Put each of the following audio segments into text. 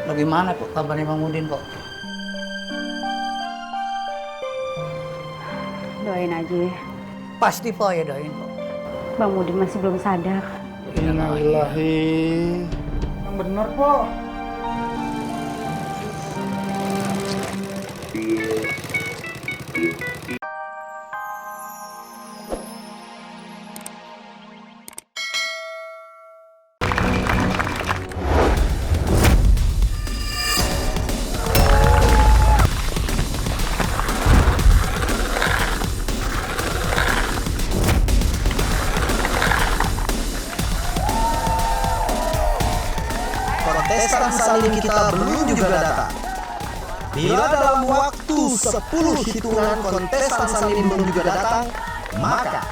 Bagaimana kok kabarnya Bang Udin kok? Doain aja ya. Pasti po ya doain po. Bang Udin masih belum sadar. Innalillahi. Yang bener, Po. Kontestan saling kita belum juga datang. Bila dalam waktu 10 hitungan kontestan saling belum juga datang, maka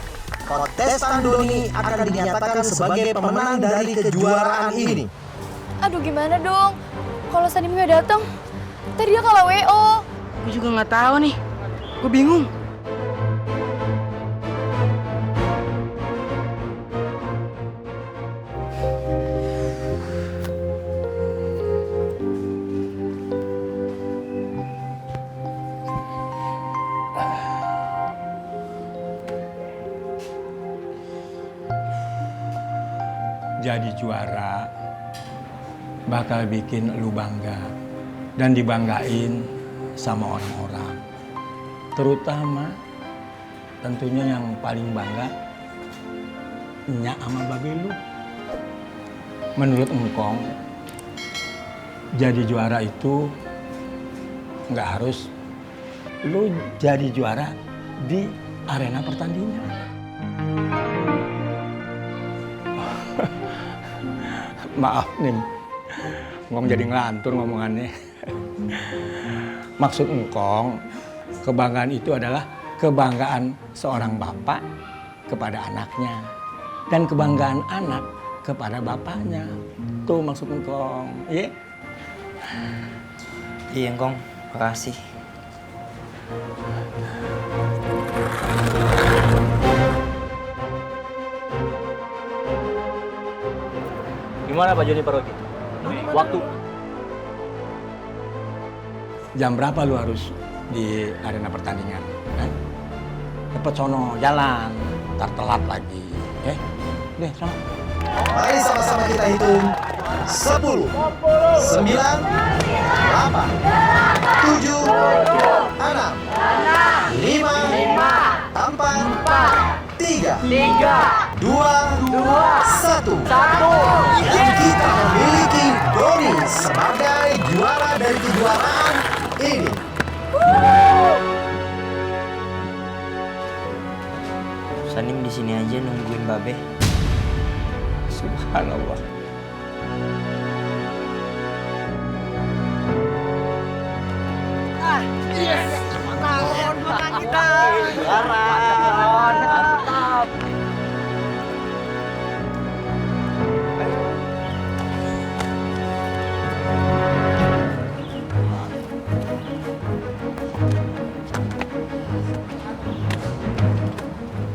kontestan Doni akan dinyatakan sebagai pemenang dari kejuaraan ini. Aduh gimana dong? Kalau Sanim nggak datang, tadi dia kalah WO. Gue juga nggak tahu nih. Gue bingung. Jadi juara bakal bikin lu bangga dan dibanggain sama orang-orang. Terutama tentunya yang paling bangga Nyak sama babe lu. Menurut engkong, jadi juara itu nggak harus lu jadi juara di arena pertandingan. Maaf nih, ngomong jadi ngelantur ngomongannya. Maksud engkong, kebanggaan itu adalah kebanggaan seorang bapak kepada anaknya. Dan kebanggaan anak kepada bapaknya. Tuh maksud engkong, iya? Iya, Engkong. Makasih. Gimana Pak Joni Paroki? Waktu. Jam berapa lu harus di arena pertandingan? Cepet sono, jalan. Ntar telat lagi. Deh, sono. Mari sama-sama kita hitung. 10, 9, 8, 7, 6, 5, 4, 3, 2, 1. Yang kita memiliki Doni sebagai juara dari kejuaraan ini. Sanim di sini aja nungguin Babe. Subhanallah.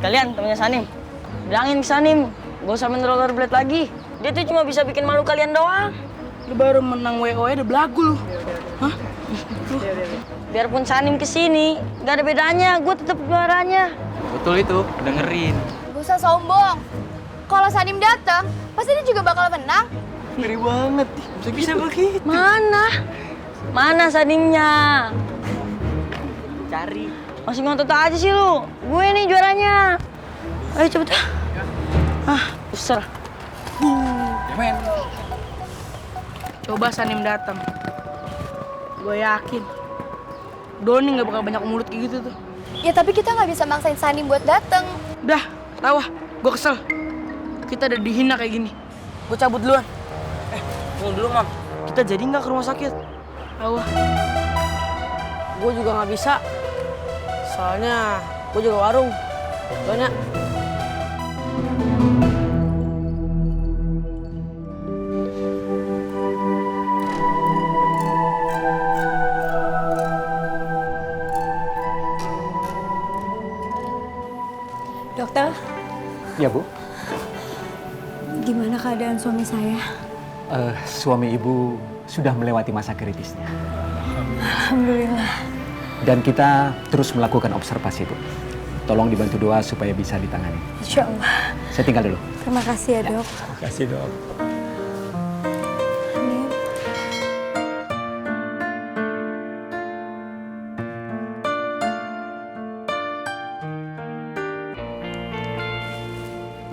Kalian temennya Sanim, bilangin ke Sanim, gak usah main rollerblade lagi. Dia tuh cuma bisa bikin malu kalian doang. Lu baru menang WO udah belagu lu. Hah? Biarpun Sanim kesini, gak ada bedanya, gue tetap juaranya. Betul itu, dengerin. Gak usah sombong. Kalau Sanim datang, pasti dia juga bakal menang. Ngeri banget, bisa begitu. Mana Sanimnya? Cari. Masih ngotot aja sih lu. Gue nih juaranya. Ayo cepet. Besar. Jamen. Coba Sanim datang. Gue yakin Doni nggak bakal banyak mulut kayak gitu tuh. Ya tapi kita nggak bisa maksain Sanim buat datang. Dah, tahu ah. Gue kesel. Kita udah dihina kayak gini. Gue cabut duluan. Tunggu dulu, Mam. Kita jadi nggak ke rumah sakit? Tahu ah. Gue juga nggak bisa. Soalnya gue jaga warung. Banyak. Dokter, Iya, Bu. gimana keadaan suami saya? Suami ibu sudah melewati masa kritisnya. Alhamdulillah. Dan kita terus melakukan observasi, Bu. Tolong dibantu doa supaya bisa ditangani. Insya Allah. Saya tinggal dulu. Terima kasih ya, Dok. Terima kasih, Dok. Amin.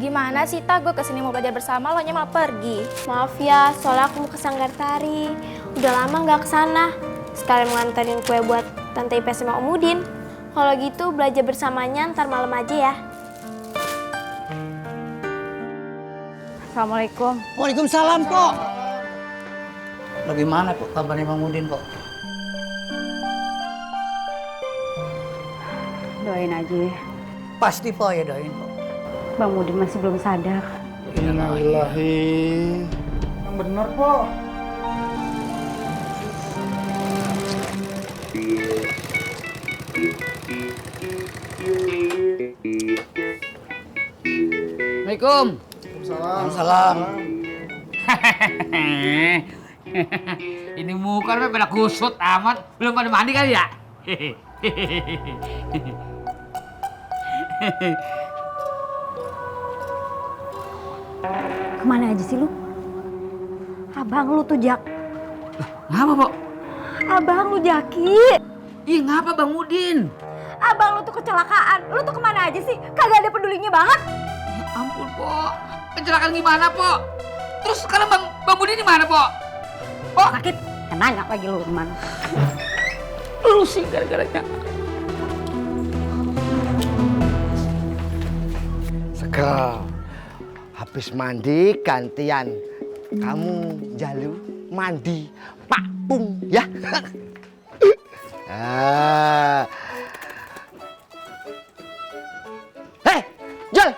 Gimana sih, Ta? Gue kesini mau belajar bersama, lo nya malah pergi. Maaf ya, soalnya aku mau ke Sanggar Tari. Udah lama nggak kesana. Sekalian nganterin kue buat Tante Ipes sama Om Udin. Kalau gitu belajar bersamanya ntar malam aja ya. Assalamualaikum. Waalaikumsalam, Pok. Lo gimana, Pok? Kabarnya Bang Udin, Pok? Doain aja ya. Pasti, Pok, ya doain, Pok. Bang Udin masih belum sadar. Innalillahi. Yang bener, Po. Assalamualaikum. Salam. Ini muka lu pada kusut amat. Belum pada mandi kali ya? Kemana aja sih lu? Abang lu tuh, Jak. Ngapa, Po? Abang lu, Jaki. Ih, ngapa Bang Udin? Abang lu tuh kecelakaan. Lu tuh kemana aja sih? Kagak ada pedulinya banget. Ya ampun, Po. Kecelakaan gimana, Po? Terus sekarang Bang Udin di mana, Po? Po? Sakit. Nanya lagi lu kemana? Lu sih gara-garanya. Segel. Habis mandi gantian. Kamu jalu mandi Pak Pung ya. Jal.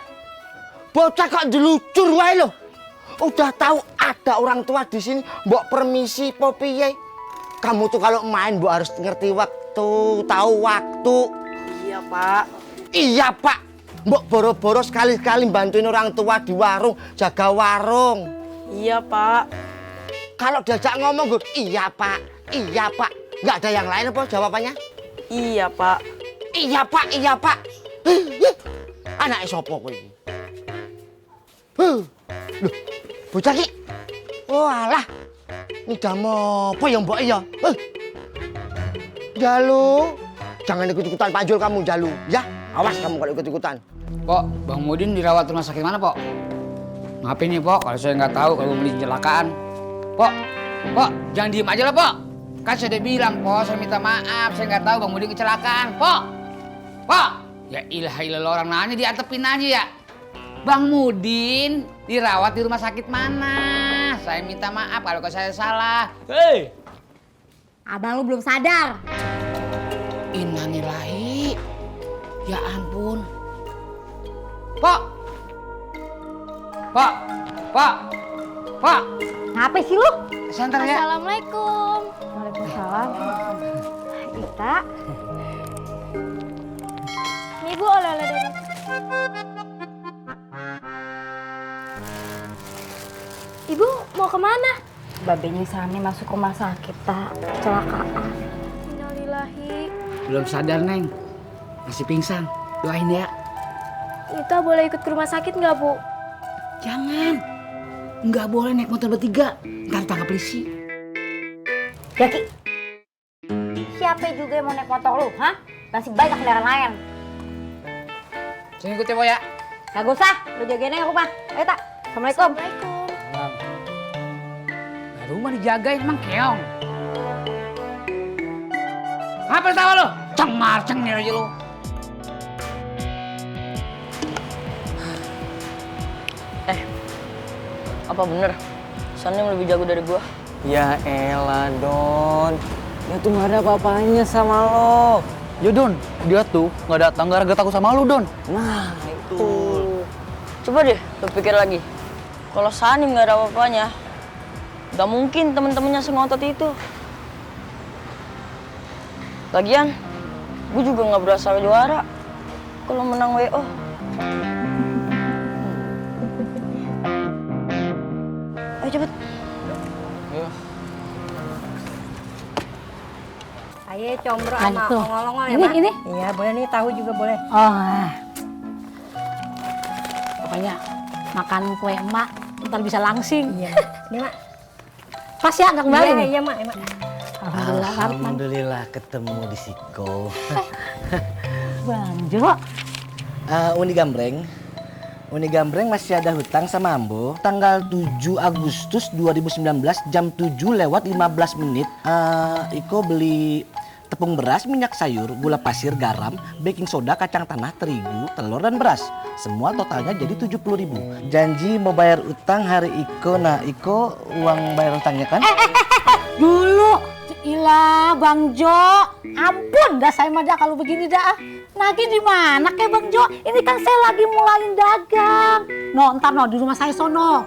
Bocah kok dilucur wae lo. Udah tahu ada orang tua di sini, mbok permisi po piye? Kamu tuh kalau main mbok harus ngerti waktu, tahu waktu. Iya, Pak. Iya, Pak. Mbok boro-boro sekali-kali bantuin orang tua di warung, jaga warung. Iya, Pak. Kalau diajak ngomong, gue, iya, Pak. Iya, Pak. Nggak ada yang lain apa jawabannya? Iya, Pak. Iya, Pak. Iya, Pak. Anaknya sopo kowe iki? Loh, bocah ki. Oh, alah. Ngidam apa ya, Mbok ya? Jalu. Jangan ikut-ikutan panjul kamu, Jalu. Ya, awas kamu kalau ikut-ikutan. Pok, Bang Udin dirawat rumah sakit mana, Pok? Maafin nih, Pok, kalau saya nggak tahu kalau beli kecelakaan. Pok, jangan diem aja lah, Pok. Kan saya udah bilang, Pok, saya minta maaf, saya nggak tahu Bang Udin kecelakaan. Pok, ya ilah orang nanya diantepin aja ya. Bang Udin dirawat di rumah sakit mana? Saya minta maaf kalau saya salah. Hei! Abang lu belum sadar. Innalillahi. Ya ampun. Pak. Ngapa sih lu? Santar ya. Assalamualaikum. Waalaikumsalam. Ita. Nih, Bu, oleh-oleh dari... Ibu mau kemana? Babenya Sani masuk rumah sakit, Tak. Kecelakaan. Innalillahi. Belum sadar, Neng. Masih pingsan. Doain ya. Ita boleh ikut ke rumah sakit nggak, Bu? Jangan. Nggak boleh naik motor bertiga. Ntar tangkap polisi. Jaki. Siapa juga yang mau naik motor lu, hah? Masih banyak kendaraan lain. Sini ikut ya, Po ya. Gak usah, lu jagain aja rumah. Ayo, Tak. Assalamualaikum. Nah, rumah dijagain emang keong. Apa tahu lo? Cengir aja lo. Apa bener? Sanim lebih jago dari gua? Ya elah, Don. Dia tuh gak ada apa-apanya sama lo. Ya Don, dia tuh nggak datang gara-gara takut sama lu, Don. Nah, itu. Coba deh, lo pikir lagi. Kalau Sanim nggak ada apa-apanya, nggak mungkin temen-temennya sengotot itu. Lagian, gue juga nggak berasa juara kalau menang WO. Ayo cepet. Iya, combro Nah, sama tuh. ongol-ongol ya, Ini, Mak? ini. Iya, boleh nih, tahu juga boleh. Oh, pokoknya makan kue emak ntar bisa langsing. Iya, ini Mak. Pas ya nggak kembali Iya, nih? iya Mak, iya, Mak. Alhamdulillah, Mak. Alhamdulillah ketemu di Siko. Bang Jo. Uni Gambreng masih ada hutang sama Ambo. Tanggal 7 Agustus 2019 jam 7:15. Iko beli tepung beras, minyak sayur, gula pasir, garam, baking soda, kacang tanah, terigu, telur, dan beras. Semua totalnya jadi 70.000. Janji mau bayar utang hari Iko. Nah, Iko uang bayar utangnya kan? Dulu. Ilah Bang Jo. Ampun dah saya mah dah kalau begini dah. Nagih di mana kayak Bang Jo? Ini kan saya lagi mulain dagang. No, ntar no di rumah saya sono.